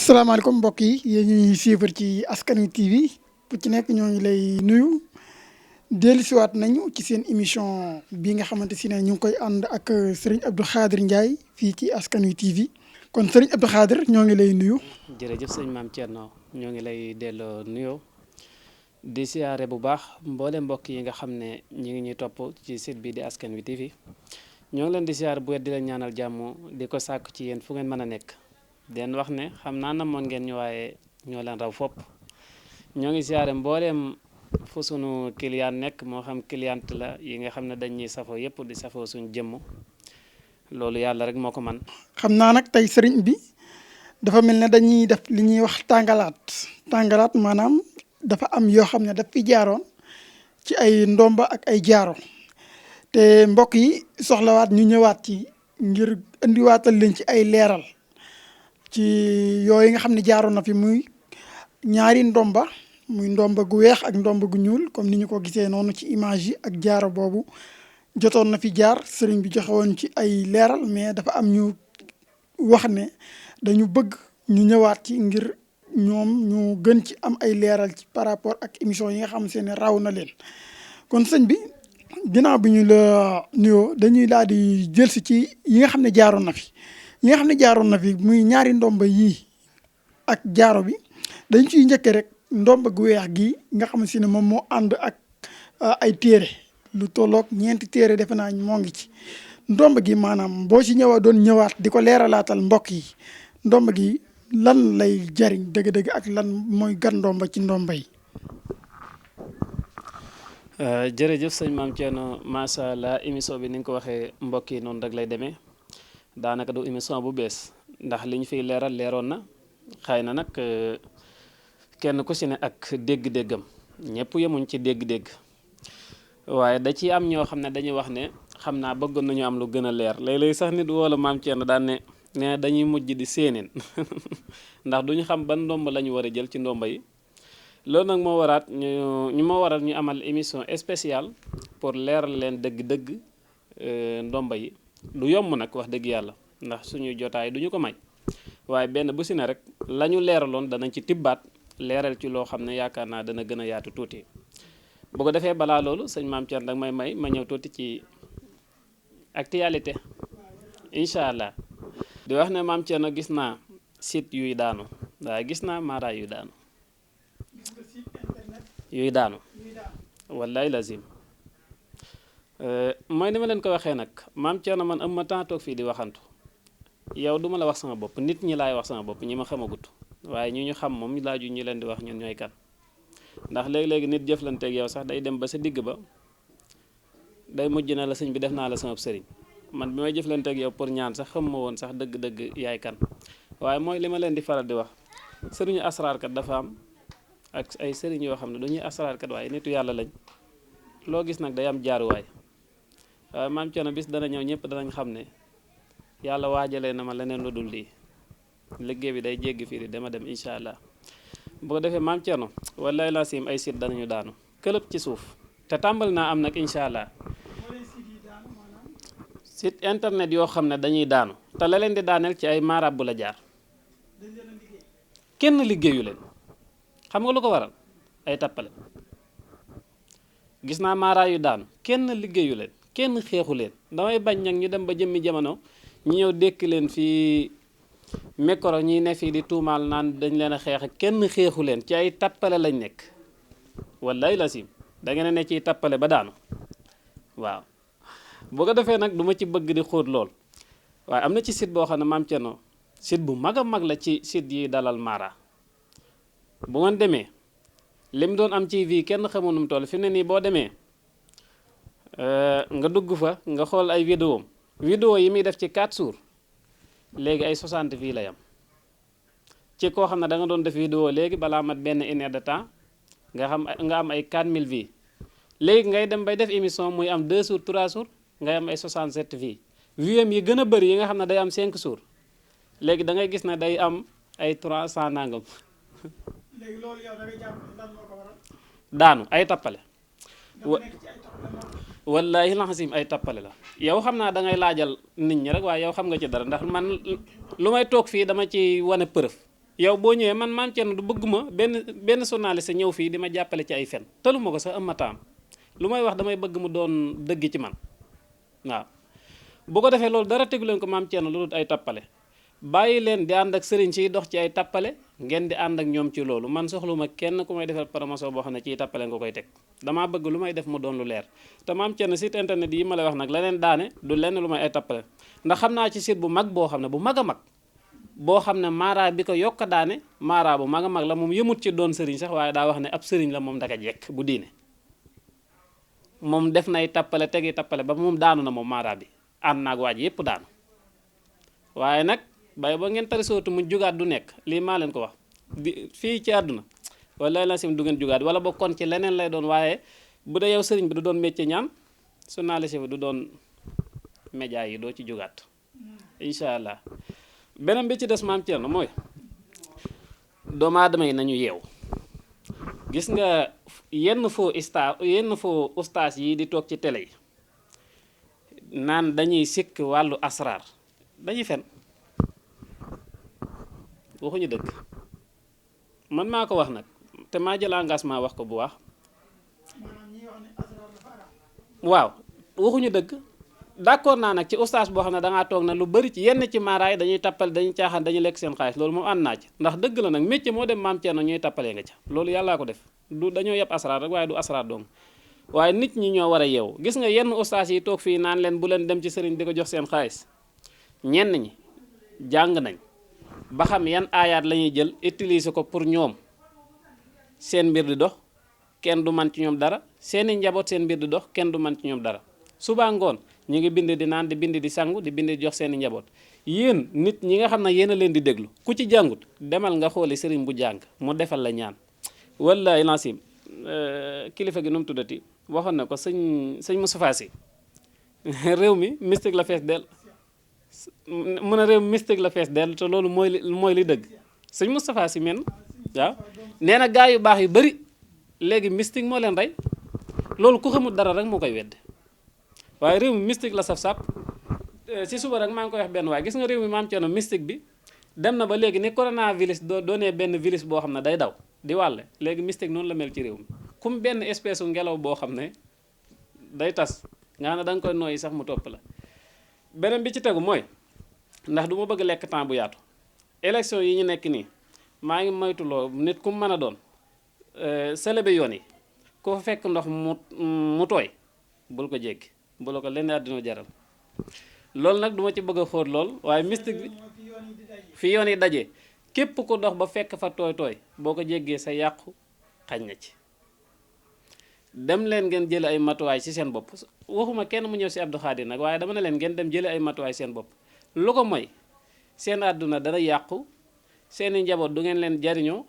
salaamaaleykum mbokk yi yéen ñuy suivre ci Askan Wi TV ku ci nekk ñoo ngi lay nuyu dellusiwaat nañu ci seen émission bi nga xamante si ne ñu ngi koy ànd ak Serigne Abdou Khadre Ndiaye fii ci Askan Wi TV kon Serigne Abdou Khadre ñoo ngi lay nuyu. jërëjëf sëñ Maam Thierno ñoo ngi lay delloo nuyoo di siyaare bu baax mboole mbokk yi nga xam ne ñi ngi ñuy topp ci site bi di Askan Wi TV ñoo ngi leen di siyaare bu wet di leen ñaanal jàmm di ko sàkk ci yéen fu ngeen mën a nekk. den wax ne xam naa namoon ngeen ñu waaye ñoo leen raw fopp ñoo ngi siyaare mbooleem fu sunu client nekk moo xam client la yi nga xam ne dañuy safoo yëpp di safoo suñu jëmm loolu yàlla rek moo ko man xam naa nag tey sëriñ bi dafa mel ne dañuy def li ñuy wax tàngalaat maanaam dafa am yoo xam ne daf fi jaaroon ci ay ndomba ak ay jaaro te mbokk yi soxlawaat ñu ñëwaat ci ngir indiwaatal leen ci ay leeral ci yooyu nga xam ne jaaroon na fi muy ñaari ndomba muy ndomba gu weex ak ndomba gu ñuul comme ni ñu ko gisee noonu ci image yi ak jaaro boobu jotoon na fi jaar sëriñ bi joxe woon ci ay leeral mais dafa am ñu wax ne dañu bëgg ñu ñëwaat ci ngir ñoom ñu gën ci am ay leeral ci par rapport ak émission yi nga xam ne raw na leen kon sëñ bi ginnaaw bi ñu la nuyoo dañuy daal di jël si ci yi nga xam ne jaaroon na fi. yi nga xam ne jaaroon na fi muy ñaari ndomba yii ak jaaro bi dañ ciy njëkkee rek ndomba gu weex gi nga xam si ne moom moo ànd ak ay téere lu tolloog ñeenti téere defe naa moo ngi ci ndomba gi maanaam boo ci doon ñëwaat di ko leeralaatal mbokk yi ndomba gi lan lay jariñ dëgg-dëgg ak lan mooy gan ndomba ci ndomba yi. jërëjëf sëñ Maam Thierno macha allah émission bi ni nga ko waxee mbokk yi noonu rek lay demee. daanaka du émission bu bees ndax li ñu fiy leeroon na xëy na nag kenn ku si ne ak dégg-déggam ñëpp yemuñ ci dégg-dégg waaye da ciy am ñoo xam ne dañuy wax ne xam naa bëggoon nañu am lu gën a leer léeg-léeg sax nit wala Maam Thierno daan ne dañuy mujj di séeneen ndax duñu xam ban ndomba la ñu war a jël ci ndomba yi loolu nag moo waral ñu amal émission spéciale pour leeral leen dëgg-dëgg ndomba yi. du yomb nag wax dëgg yàlla ndax suñuy jotaay duñu ko may waaye benn bu si ne rek la ñu leeraloon danañ ci tibbaat leeral ci loo xam ne yaakaar naa dana gën a yaatu tuuti bu ko defee balaa loolu sëñ Maam Thierno nag may ma ñëw tuuti ci actualité incha allah di wax ne Maam Thierno gis naa site yuy daanu waaye gis naa mara yuy daanu wallaay lazim mooy ni ma leen ko waxee nag Maam Thierno man am ma temps toog fii di waxantu yow duma la wax sama bopp nit ñi laay wax sama bopp ñi ma xamagut waaye ñu xam moom laaju ñu leen di wax ñun ñooy kan ndax léegi-léegi nit jëflanteeg yow sax day dem ba sa digg ba day mujj na la sëñ bi def naa la sama sëriñ man bi may jëflanteeg yow pour ñaan sax xam ma woon sax dëgg-dëgg yaay kan waaye mooy li ma leen di faral di wax sëriñu asraarkat dafa am ak ay sëriñ yoo xam ne dañuy asraarkat waaye nitu yàlla lañ loo gis nag day am jaaruwaay waaye Maam Thierno bis dana ñëw ñëpp danañ xam ne yàlla waajalee na ma leneen lu dul lii liggéey bi day jéggi fii di dama dem incha allah boo defee Maam Thierno wallaay laa sim ay site danañu daanu këlëb ci suuf te tàmbali naa am nag incha allah site internet yoo xam ne dañuy daanu te la leen di daaneel ci ay maarab bu la jaar kenn liggéeyu leen xam nga lu ko waral ay tappale gis naa maara yu daanu kenn liggéeyu leen kenn xeexu leen damay bañ nag ñu dem ba jëmmi jamono ñu ñëw dékk leen fii micro ñi ne fii di tuumaal naan dañ leen a xeex kenn xeexu leen ci ay tappale lañ nekk wallaay la sim da ngeen a ne ciy tappale ba daanu waaw boo ko defee nag du ma ci bëgg di xóot lool waaye am na ci site boo xam ne Maam Thierno site bu mag a mag la ci site yi dalal mara bu ngeen demee lim doon am ci vie kenn xamul nu mu toll fi mu ne nii boo demee nga dugg fa nga xool ay vidéo yi muy def ci 4 jours léegi ay 60 vie lay am ci koo xam ne da nga doon def vidéo léegi balaa mat benn une heure de temps nga am ay 4000 vie léegi ngay dem bay def émission muy am 2 jours 3 jours ngay am ay 67 vie am yi gën a bëri yi nga xam ne day am 5 jours léegi da ngay gis ne day am ay 300 nangam. léegi loolu yow da ngay jàpp lan moo ko waral. daanu ay tappale. wallaahi laxasim ay tappale la yow xam naa da ngay laajal nit ñi rek waaye yow xam nga ci dara ndax man lu may toog fii dama ci wane preuve yow boo ñëwee man maam Thierno du bëgguma benn journaliste ñëw fii di ma jàppale ci ay fen taluma ko sax am ma taam lu may wax damay bëgg mu doon dëgg ci man waaw. bu ko defee loolu dara tegu leen ko maam Thierno lu dul ay tappale bàyyi leen di ànd ak sëriñ siy dox ci ay tappale ngeen di ànd ak ñoom ci loolu man soxluma kenn ku may defal promotion boo xam ne ciy tappale nga koy teg damaa bëgg lu may def mu doon lu leer te maam Thierno site internet yi ma lay wax nag la leen daane du lenn lu may ay tappale ndax xam naa ci site bu mag boo xam ne bu mag a mag boo xam ne maara bi ko yokk daane maara bu mag a mag la moom yëmut ci doon sëriñ sax waaye daa wax ne ab sëriñ la moom daka jekk bu diine moom def nay tappale tegi tappale ba moom daanu na moom maara bi ànd naag waaj yépp daanu waaye nag bay ba ngeen tari sootu mu jugaat du nekk lii maa leen ko wax di fii ci àdduna wala la sim du ngeen jugaat wala ba kon ci leneen lay doon waaye bu dee yow sëriñ bi du doon métier ñaan journaliste bi du doon média yi doo ci jugaat incha allah. beneen bi ci des maam Thierno mooy doomu aadama yi nañu yeew gis nga yenn faux ustaas yi di toog ci télé yi naan dañuy sikk wàllu asraar dañuy fen waxuñu dëgg man maa ko wax nag te maa jël engagement wax ko bu wax waaw waxuñu dëgg d'accord naa nag ci ustaas boo xam ne dangaa toog na lu bari ci yenn ci maaraay dañuy tappale dañuy caaxaan dañuy lekk seen xaalis loolu moom ànd naa ci ndax dëgg la nag métier moo dem maam Thierno ñuy tappalee nga ca loolu yàllaa ko def du dañoo yeb asraar rek waaye du asraar dong waaye nit ñi ñoo war a yeewu gis nga yenn ustaas yi toog fii naan leen bu leen dem ci sëriñ di ko jox seen xaalis ñenn ñi jàng nañ ba xam yan aayaat la ñuy jël utiliser ko pour ñoom seen mbir di dox kenn du man ci ñoom dara seeni njaboot seen mbir di dox kenn du man ci ñoom dara suba ngoon ñu ngi bind di naan di bind di sangu di bind di jox seeni njaboot yéen nit ñi nga xam ne yéen a leen di déglu ku ci jàngut demal nga xooli sëriñ bu jàng mu defal la ñaan wallaay lancim kilifa gi nu mu tuddati waxoon na ko sëñ Moustapha Sy réew mi mystique la fees del mu ne réew mi mystique la fees del te loolu mooy li dëgg sëñ Moustapha Sy men waaw nee na gaa yu baax yu bari léegi mystique moo leen rey loolu ku xamul dara rek moo koy wedde waaye réew mi mystique la saf-sap si suba rek maa ngi koy wax benn waaye gis nga réew mi maam Thierno mystique bi dem na ba léegi ni coronavirus doonee benn virus boo xam ne day daw di wàlle léegi mystique noonu la mel ci réew mi comme benn espèce u ngelaw boo xam ne day tas nga xam ne da nga koy nooyi sax mu topp la beneen bi ci tegu mooy ndax du ma bëgg lekk temps bu yaatu élection yi ñu nekk nii maa ngi moytuloo nit ku mën a doon selebe yoon yi ku fa fekk ndox mu tooy bul ko jéggi bu la ko lenn àddina jaral loolu nag duma ci bëgg a xóot lool waaye mystique bi fi yoon yi dajee képp ku dox ba fekk fa tooy boo ko jéggee sa yàqu xañ na ci dem leen ngeen jële ay matuwaay ci seen bopp waxuma kenn mu ñëw si Abdou Khadir nag waaye dama ne leen ngeen dem jële ay matuwaay seen bopp lu ko mooy seen àdduna dana yàqu seeni njaboot du ngeen leen jariñoo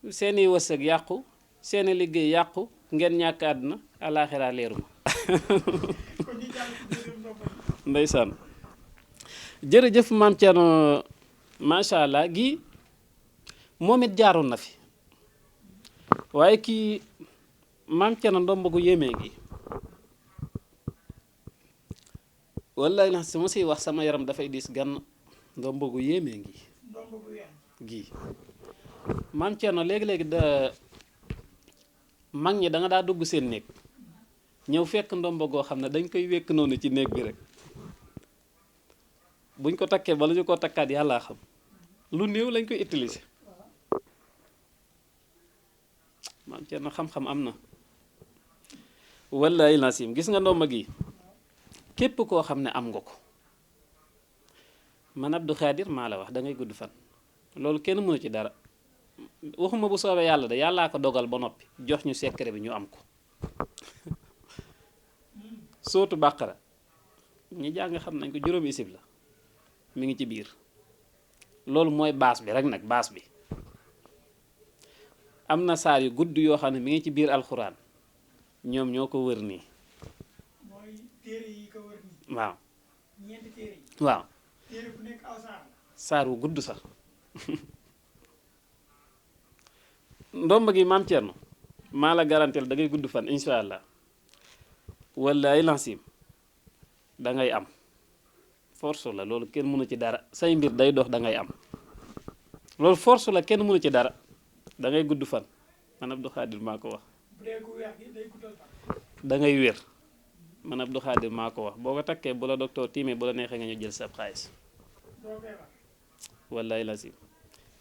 seeni wërsëg yàqu seeni liggéey yàqu ngeen ñàkk àdduna alaaxira leeru ma ndeysaan jërëjëf maam Thierno macha allah gi moom it jaaroon na fi waaye kii maam Thierno ndomb gu yéemee gi wallaay la su ma siy wax sama yaram dafay diis gann ndomb gu yéemee ngi gii maam Thierno léegi-léegi da mag ñi da nga daa dugg seen néeg ñëw fekk ndomba goo xam ne dañ koy wekk noonu ci néeg bi rek buñ ko takkee bala ñu ko takkaat yàllaa xam lu néew lañ koy utiliser maam Thierno xam-xam am na wallaay lancim gis nga ndomba gi képp koo xam ne am nga ko man Abdou Khadir maa la wax da ngay gudd fan loolu kenn mënu ci dara waxuma bu soobee yàlla de yàllaa ko dogal ba noppi jox ñu secret bi ñu am ko sootu bàqara ñi jàng xam nañ ko juróomi isib la mi ngi ci biir loolu mooy baas bi rek nag baas bi am na saar yu gudd yoo xam ne mi ngi ci biir alxuraan ñoom ñoo ko wër nii waaw waaw saar wu gudd sax ndomba gi maam Thierno maa la garanteel da ngay gudd fan incha allah wallaay lancim da ngay am force la loolu kenn mënu ci dara say mbir day dox da ngay am loolu force la kenn mënu ci dara da ngay gudd fan man Abdou Khadir maa ko wax da ngay wér man Abdou Khadir maa ko wax boo ko takkee bu la docteur tiimee bu la neexee nga ñu jël sab xaalis wallaay lazim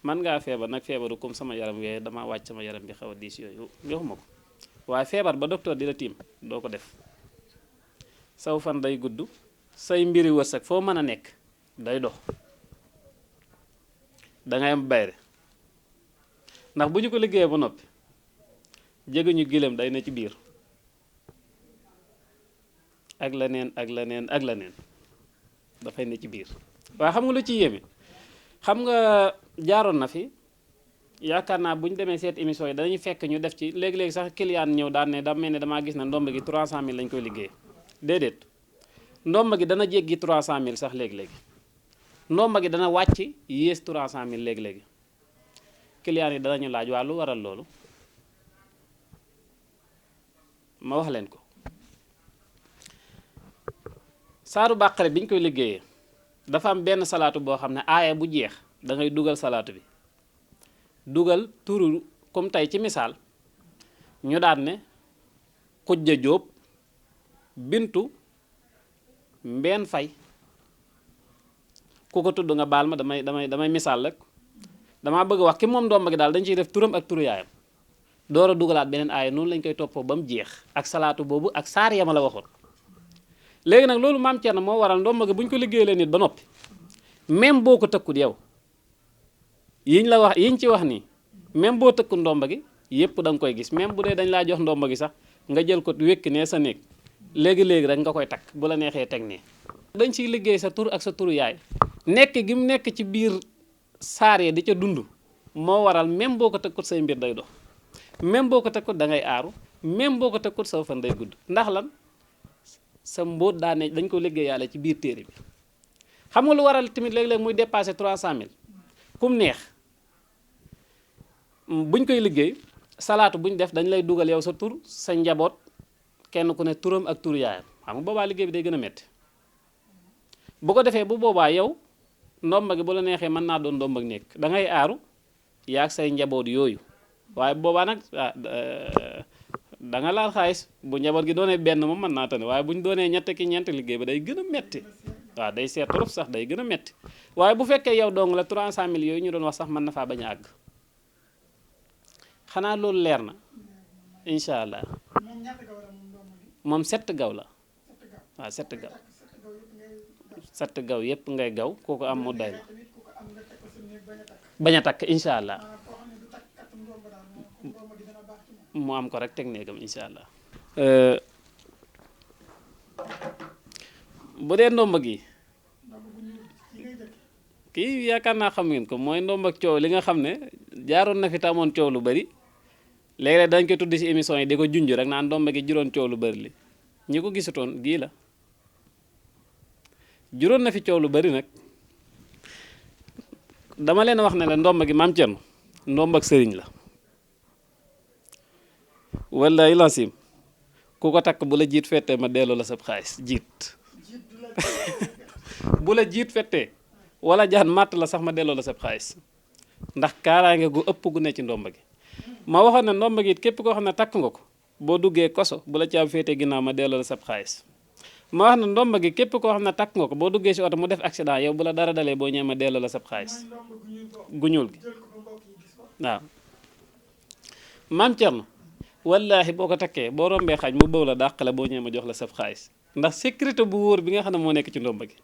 man ngaa feebar nag feebaru comme sama yaram wee dama wàcc sama yaram bi xaw a diis yooyu joxuma ko waaye feebar ba docteur di la tiim doo ko def saw fan day gudd say mbiri wërsëg foo mën a nekk day dox dangay am bayre ndax bu ñu ko liggéeyee ba noppi jéguñu gileem day ne ci biir ak leneen ak leneen ak leneen dafay ne ci biir waaye xam nga lu ci yéeme xam nga jaaroon na fi yaakaar naa bu ñu demee seet émission yi dañuy fekk ñu def ci léegi-léegi sax client ñëw daan ne da mel ne damaa gis ne ndomb gi 300000 lañ koy liggéey déedéet ndomb gi dana jéggi 300000 sax léegi-léegi ndomb gi dana wàcc yées 300000 léegi-léegi client yi danañu laaj waa lu waral loolu ma wax leen ko saaru bàqare bi ñu koy liggéeyee dafa am benn salaatu boo xam ne aaya bu jeex da ngay dugal salaatu bi dugal turu comme tey ci misaal ñu daan ne xujja jóob bintu mbenn fay ku ko tudd nga baal ma damay misaal rek damaa bëgg wax ki moom ndomba gi daal dañ ciy def turam ak turu yaayam door a dugalaat beneen aaya noonu lañ koy toppoo ba mu jeex ak salaatu boobu ak saar yama la waxoon léegi nag loolu maam Thierno moo waral ndomba gi bu ñu ko liggéeyee nit ba noppi même boo ko tëkkut yow yiñ la wax yiñ ci wax nii même boo tëkkut ndomba gi yépp da nga koy gis même bu dee dañ laa jox ndomba gi sax nga jël ko wékk ne sa néeg léegi-léegi rek nga koy takk bu la neexee teg nee dañ ciy liggéey sa tur ak sa turu yaay nekk gi mu nekk ci biir saar yi di ca dund moo waral même boo ko tëkkut say mbir day dox même boo ko tëkkut da ngay aaru même boo ko tëkkut sa fan day gudd ndax lan sa mbóot daane dañ ko liggéeyaale ci biir téere bi xam nga lu waral tamit léeg-léeg muy dépassé 300000 kum neex buñ koy liggéey salaatu buñ def dañ lay dugal yow sa tur sa njaboot kenn ku ne turam ak tur yaayam xam nga boobaa liggéey bi day gën a métti bu ko defee bu boobaa yow ndomba gi bu la neexee mën naa doon ndomba nekk da ngay aaru yaa ak say njaboot yooyu waaye boobaa nag da nga laal xaalis bu njaboot gi doonee benn moom mën naa tane waaye bu ñu doonee ñett ki ñeent liggéey ba day gën a metti waaw day seet trop sax day gën a metti waaye bu fekkee yow dong la 300000 yooyu ñu doon wax sax mën na faa bañ a àgg xanaa loolu leer na incha allah moom 7 gaw la waaw 7 gaw 7 gaw yépp ngay gaw kooku am mu day na bañ a takk incha allah mu am ko rek teg néegam incha allah bu dee ndomba gi kii yaakaar naa xam ngeen ko mooy ndomba ak coow li nga xam ne jaaroon na fi tamoon coow lu bari léeg-léeg dañ koy tudd ci émission yi di ko junj rek naan ndomba gi juróon coow lu bari li ñi ko gisutoon gii la juróon na fi coow lu bari nag dama leen wax ne la ndomba gi maam Thierno ndomba ak sëriñ la wallaay lancim ku ko takk bu la jiit fettee ma delloo la sab xaalis jiit bu la jiit fettee wala jaan màtt la sax ma delloo la sab xaalis ndax kaaraange gu ëpp gu ne ci ndomba gi ma waxoon ne ndomba gi it képp koo xam ne takk nga ko boo duggee koso bu la caab féetee ginnaaw ma delloo la sab xaalis ma wax ne ndomba gi képp koo xam ne takk nga ko boo duggee si oto mu def accident yow bu la dara dalee boo ñëwee ma delloo la sab xaalis gu ñuul gi waaw maam Thierno wallaahi boo ko takkee boo rombee xaaj mu bëw la dàq la boo ñëwee ma jox la sab xaalis ndax sécurité bu wóor bi nga xam ne moo nekk ci ndomba gi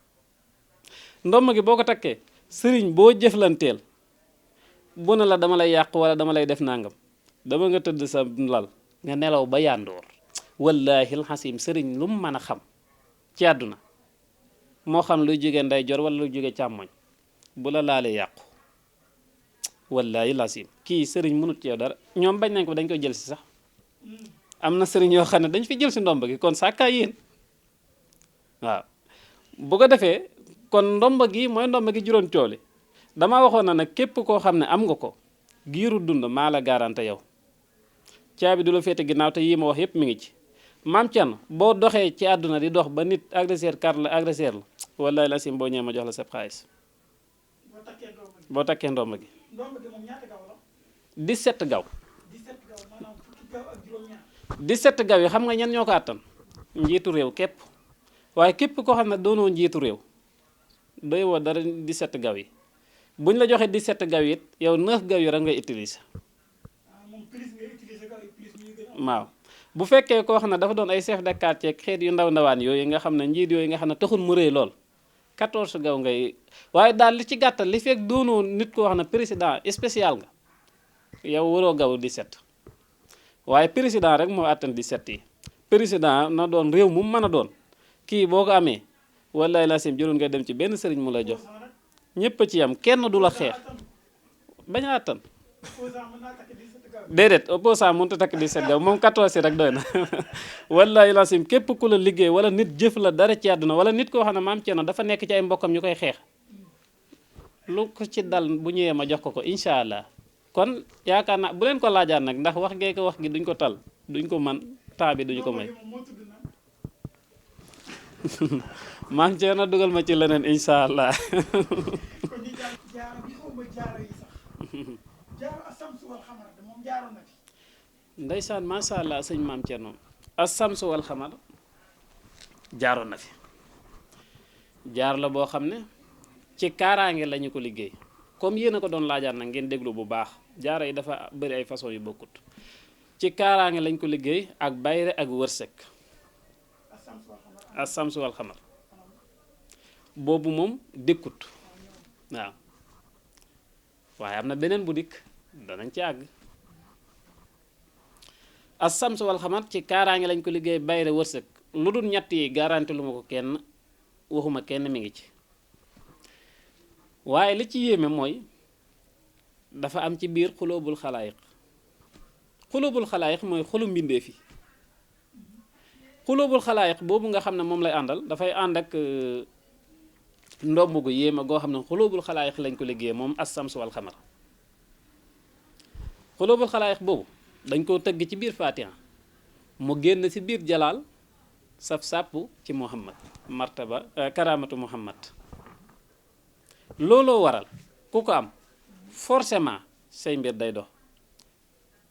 ndomba gi boo ko takkee sëriñ boo jëflanteel bu ne la dama lay yàq wala dama lay def nangam dama nga tëdd sa lal nga nelaw ba yàndoor wallaahi alxasim sëriñ lu mu mën a xam ci àdduna moo xam luy jóge ndeyjoor wala luy jóge càmmoñ bu la laalee yàqu wallaahi lasim kii sëriñ mënut ci yow dara ñoom bañ nañ ko dañ koy jël si sax am na sëriñ yoo xam ne dañ fi jël si ndomba gi kon sàkkaa yéen waaw bu ko defee kon ndomba gi mooy ndomba gi juróon cooli dama waxoon na nag képp koo xam ne am nga ko giiru dund maa la garanté yow caabi du la féete ginnaaw te yii ma wax yépp mi ngi ci maam Thierno boo doxee ci àdduna di dox ba nit agresseur kar la agresseur la wallahi la sim boo ñëwee ma jox la sab xaalis boo takkee ndomba gi ndomb gi moom ñaata gaw la 17 gaw 17 gaw maanaam fukki gaw ak juróom-ñaar 17 gaw yi xam nga ñan ñoo ko àttan njiitu réew képp waaye képp koo xam ne doonoo njiitu réew doy woo dara 17 gaw yi buñ la joxee 17 gaw yi it yow 9 gaw yi rek ngay utiliser moom plus ngay utiliser gaw yi plus ñuy gën a waaw bu fekkee koo xam ne dafa doon ay chef de quartier xeet yu ndaw ndawaan yooyu nga xam ne njiit yooyu nga xam ne taxul mu rëy lool 14 gaw ngay waaye daal li ci gàttal li fekk doonoo nit koo xam ne président spécial nga yow waroo gaw 17 waaye président rek moo àttan 17 yi président na doon réew mu mën a doon kii boo ko amee wallaay la sim jërul ngay dem ci benn sëriñ mu lay jox ñëpp a ci yam kenn du la xeex bañ a àttan déedéet opposant mënut a takk 17 gaw moom 14 rek doy na wallaay la sim képp ku la liggéey wala nit jëf la dara ci àdduna wala nit koo xam ne maam Thierno dafa nekk ci ay mbokkam ñu koy xeex lu ko ci dal bu ñëwee ma jox ko ko incha allah kon yaakaar naa bu leen ko laajaat nag ndax wax gee ko wax gi duñ ko tal duñ ko man temps bi duñu ko may maam Thierno dugal ma ci leneen incha allah kon ñu jaar jaaro bi xaw ma jaaro yi sax jaaro asamsu wal xamar de moom jaaro na fi ndeysaan macha allah sëñ maam Thierno asamsu wal xamar jaaroon na fi jaar la boo xam ne ci kaaraange lañu ko liggéey comme yéen a ko doon laajaat nag ngeen déglu bu baax jaaro yi dafa bëri ay façon yu bokkut ci kaaraange lañ ko liggéey ak bayre ak wërsëg asamsu wal xamar boobu moom dikkut waaw waaye am na beneen bu dikk danañ ci àgg asamsu wal xamar ci kaaraange lañ ko liggéey bayre wërsëg lu dul ñett yi garanti lu ma ko kenn waxuma kenn mi ngi ci waaye li ci yéeme mooy dafa am ci biir xulóobul xalaayiq xulóobul xalaayiq mooy xolu mbindeef yi xulóobul xalaayiq boobu nga xam ne moom lay àndal dafay ànd ak ndomb gu yéeme goo xam ne xulóobul xalaayiq lañ ko liggéey moom as-samsu wal xamar xulóobul xalaayiq boobu dañ koo tëgg ci biir Fatiha mu génn ci biir jalaal saf sàpp ci Muhammad martaba karamatu Muhammad looloo waral ku ko am forcément say mbir day dox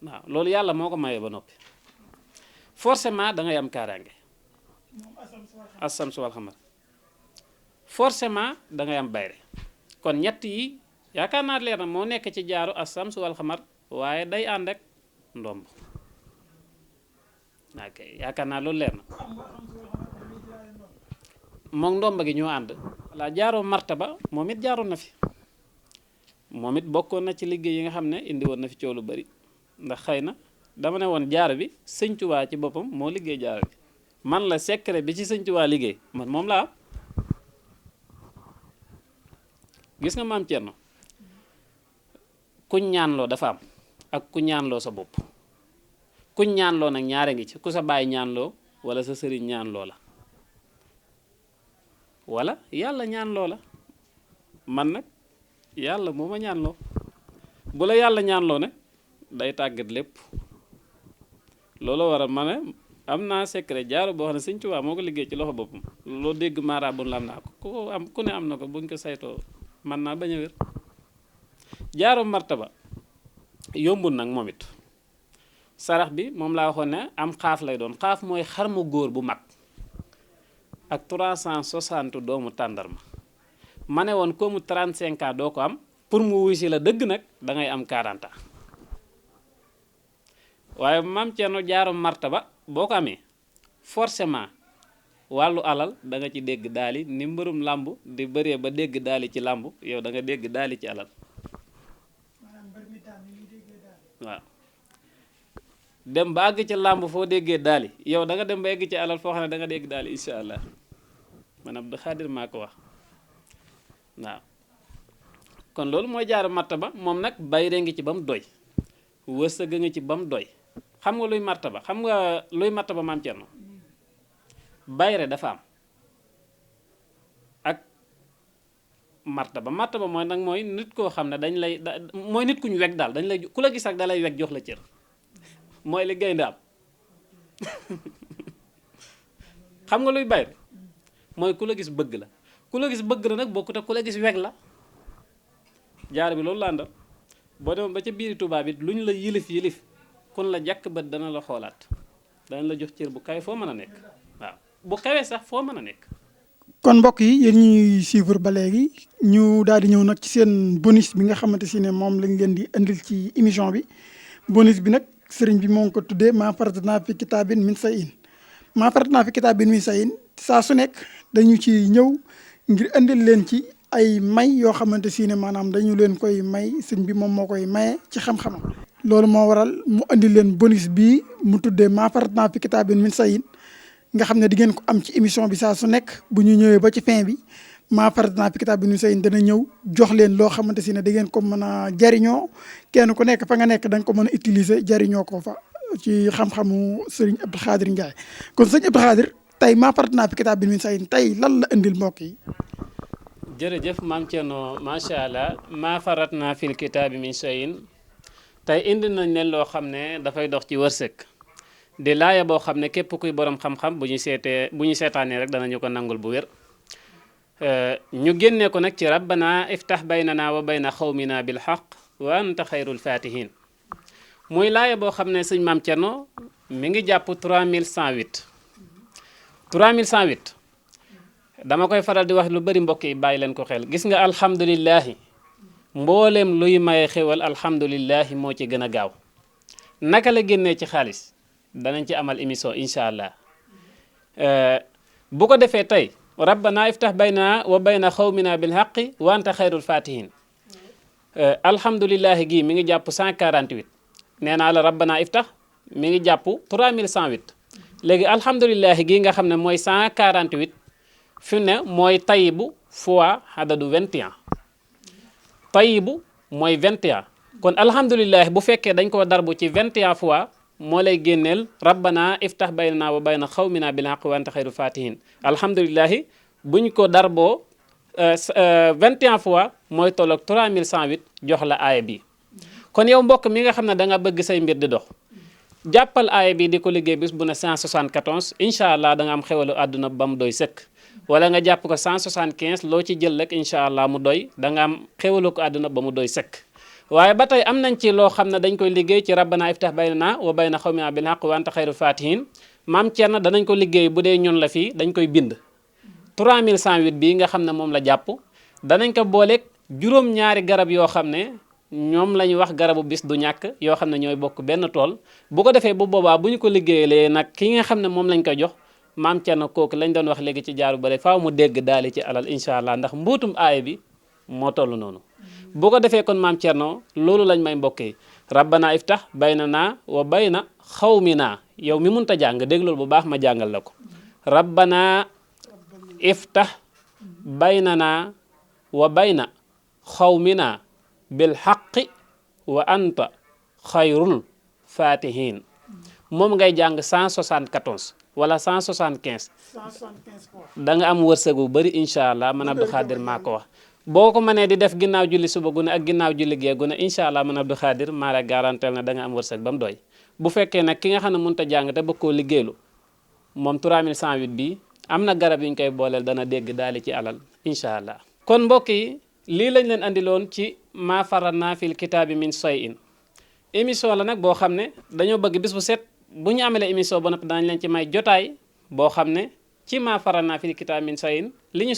waaw loolu yàlla moo ko mayee ba noppi forcément da ngay am kaaraange as-samsu wal xamar forcément da ngay am bayre kon ñett yi yaakaar naa leer na moo nekk ci jaaru as-samsu wal xamar waaye day ànd ak ndomb ok yaakaar naa loolu leer na moom ndomba gi ñoo ànd la jaaroo martaba moom it jaaroon na fi moom it bokkoon na ci liggéey yi nga xam ne indi woon na fi coow lu bari ndax xëy na dama ne woon jaaro bi sëñ Tuubaa ci boppam moo liggéey jaaro bi man la secret bi ci sëñ Tuubaa liggéey man moom laa am gis nga maam Thierno kuñ ñaanloo dafa am ak ku ñaanloo sa bopp kuñ ñaanloo nag ñaare ngi ci ku sa baay ñaanloo wala sa sëriñ ñaanloo la wala yàlla ñaanloo la man nag yàlla moo ma ñaanloo bu la yàlla ñaanloo ne day tàggat lépp loolu waral ma ne am naa secret jaaro boo xam ne Sëñ Tuubaa moo ko liggéey ci loxo boppam loo dégg maaraabu la am naa ko ku am ku ne am na ko buñ ko saytoo man naa bañ a wér jaaro martaba yombul nag moom it sarax bi moom laa waxoon ne am xaaf lay doon xaaf mooy xar mu góor bu mag ak 360 doomu tàndarma ma ne woon comme 35 ans doo ko am pour mu wuy si la dëgg nag da ngay am 40 ans waaye maam Thierno jaaro martaba boo ko amee forcément wàllu alal da nga ci dégg daali ni mbërum làmb di bëree ba dégg daali ci làmb yow da nga dégg daali ci alal waaw dem ba àgg ci làmb foo déggee daali yow da nga dem ba egg ci alal foo xam ne da nga dégg daali incha allah man Abdou Khadir maa ko wax waaw kon loolu mooy jaaro martaba moom nag bayre ngi ci ba mu doy wërsëg nga ci ba mu doy xam nga luy martaba xam nga luy martaba maam Thierno bayre dafa am ak martaba martaba mooy nag mooy nit koo xam ne dañ lay mooy nit ku ñu weg daal dañ lay ku la gis ak da lay weg jox la cër mooy li gaynde am xam nga luy bayre mooy ku la gis bëgg la ku la gis bëgg la nag bokkut ak ku la gis weg la jaar bi loolu la àndal boo demoon ba ca biiri tubaab it luñ la yilif kun la jàkk bët dana la xoolaat dana la jox cër bu kawe foo mën a nekk waaw bu kawee sax foo mën a nekk. kon mbokk yi yéen ñuy suivre ba léegi ñu daal di ñëw nag ci seen bonus bi nga xamante si ne moom lañ leen di indil ci émission bi bonus bi nag sëriñ bi moo ngi ko tuddee maa faratnaa fi kitaabin min shay'in maa faratnaa fi kitaabin min shay'in saa su nekk dañu ci ñëw ngir indil leen ci ay may yoo xamante si ne maanaam dañu leen koy may sëñ bi moom moo koy maye ci xam-xamam. loolu moo waral mu indil leen bonus bii mu tuddee maa faratnaa fi kitaabin min shay'in nga xam ne di ngeen ko am ci émission bi saa su nekk bu ñu ñëwee ba ci fin bi maa faratnaa fi kitaabin min shay'in dana ñëw jox leen loo xamante si ne da ngeen ko mën a jariñoo kenn ku nekk fa nga nekk da nga ko mën a utiliser jariñoo ko fa ci xam-xamu sëriñ Abdou Khadir Ndiaye. kon sëñ Abdou Khadir tey maa faratnaa fi kitaabin min shay'in tey lan la indil mbokk yi. jërëjëf maam Thierno macha allah maa faratnaa fil kitaabi min shay'in tey indi nañ leen loo xam ne dafay dox ci wërsëg. di laaya boo xam ne képp kuy borom xam-xam bu ñu seetaanee rek danañu ko nangul bu wér ñu génnee ko nag ci rabbana iftax baynana wa bayna xawmina bil xaq wa anta xayrul fatihin muy laaya boo xam ne sëñ maam Thierno mi ngi jàpp 3108 3108 dama koy faral di wax lu bëri mbokk yi bàyyi leen ko xel gis nga alhamdulillahi mbooleem luy maye xéwal alhamdulillahi moo ci gën a gaaw naka la génnee ci xaalis danañ ci amal émission incha allah bu ko defee tey rabbana iftax baynana wa bayna xawmina bil xaqi wa anta xayrul fatihin alhamdulilahi gii mi ngi jàpp 148 nee naa la rabbana iftax mi ngi jàpp 3108 léegi alhamdulilahi gii nga xam ne mooy 148 fi ne mooy tayibu fois adadu 21 tayibu mooy 21 kon alhamdulilahi bu fekkee dañ ko darbu ci 21 fois moo lay génneel rabbana iftax baynana wa bayna xawmina bil haqq wa anta xayru fatihin alhamdulilahi buñ ko darboo 21 fois mooy tolloog 3108 jox la aaya bi kon yow mbokk mi nga xam ne da nga bëgg say mbir di dox jàppal aaya bi di ko liggéey bis bu ne 174 incha allah da nga am xewalu àdduna ba mu doy sëkk wala nga jàpp ko 175 loo ci jël rek incha allah mu doy da nga am xewalu ko àdduna ba mu doy sëkk waaye ba tey am nañ ci loo xam ne dañ koy liggéey ci rabbana iftax baynana wa bayna xawmina bil haqq wa anta xayru fatihin maam Thierno danañ ko liggéey bu dee ñun la fii dañ koy bind 3108 bii nga xam ne moom la jàpp danañ ko booleeg juróom-ñaari garab yoo xam ne ñoom la ñuy wax garabu bis du ñàkk yoo xam ne ñooy bokk benn tool bu ko defee bu boobaa bu ñu ko liggéeyalee nag ki nga xam ne moom lañ ko jox maam Thierno kooku lañ doon wax léegi ci jaaru bare faaw mu dégg daali ci alal incha allah ndax mbuutum aaya bi moo toll noonu bu ko defee kon maam Thierno loolu lañ may mbokk yi rabbana iftax baynana wa bayna xawmina yow mi munta jàng déglul bu baax ma jàngal la ko rabbana iftax baynana wa bayna xawmina bil xaqi wa anta xayrul fatihin moom ngay jàng 174 wala 175 da nga am wërsëg bu bëri incha allah man Abdou Khadir maa ko wax boo ko mënee di def ginnaaw julli suba gu ne ak ginnaaw julli gee gu ne incha allah man Abdou Khadir maa la garantel na da nga am wërsëg ba mu doy bu fekkee nag ki nga xam ne mënut a jàng te bëgg koo liggéeylu moom 3108 bi am na garab yu ñu koy booleel dana dégg daali ci alal incha allah kon mbokk yi lii lañ leen andiloon ci maa faratnaa fil kitaabi min shay'in émission la nag boo xam ne dañoo bëgg bis bu set bu ñu amalee émission ba noppi danañ leen ci may jotaay boo xam ne ci maa faratnaa fil kitaabi min shay'in li ñu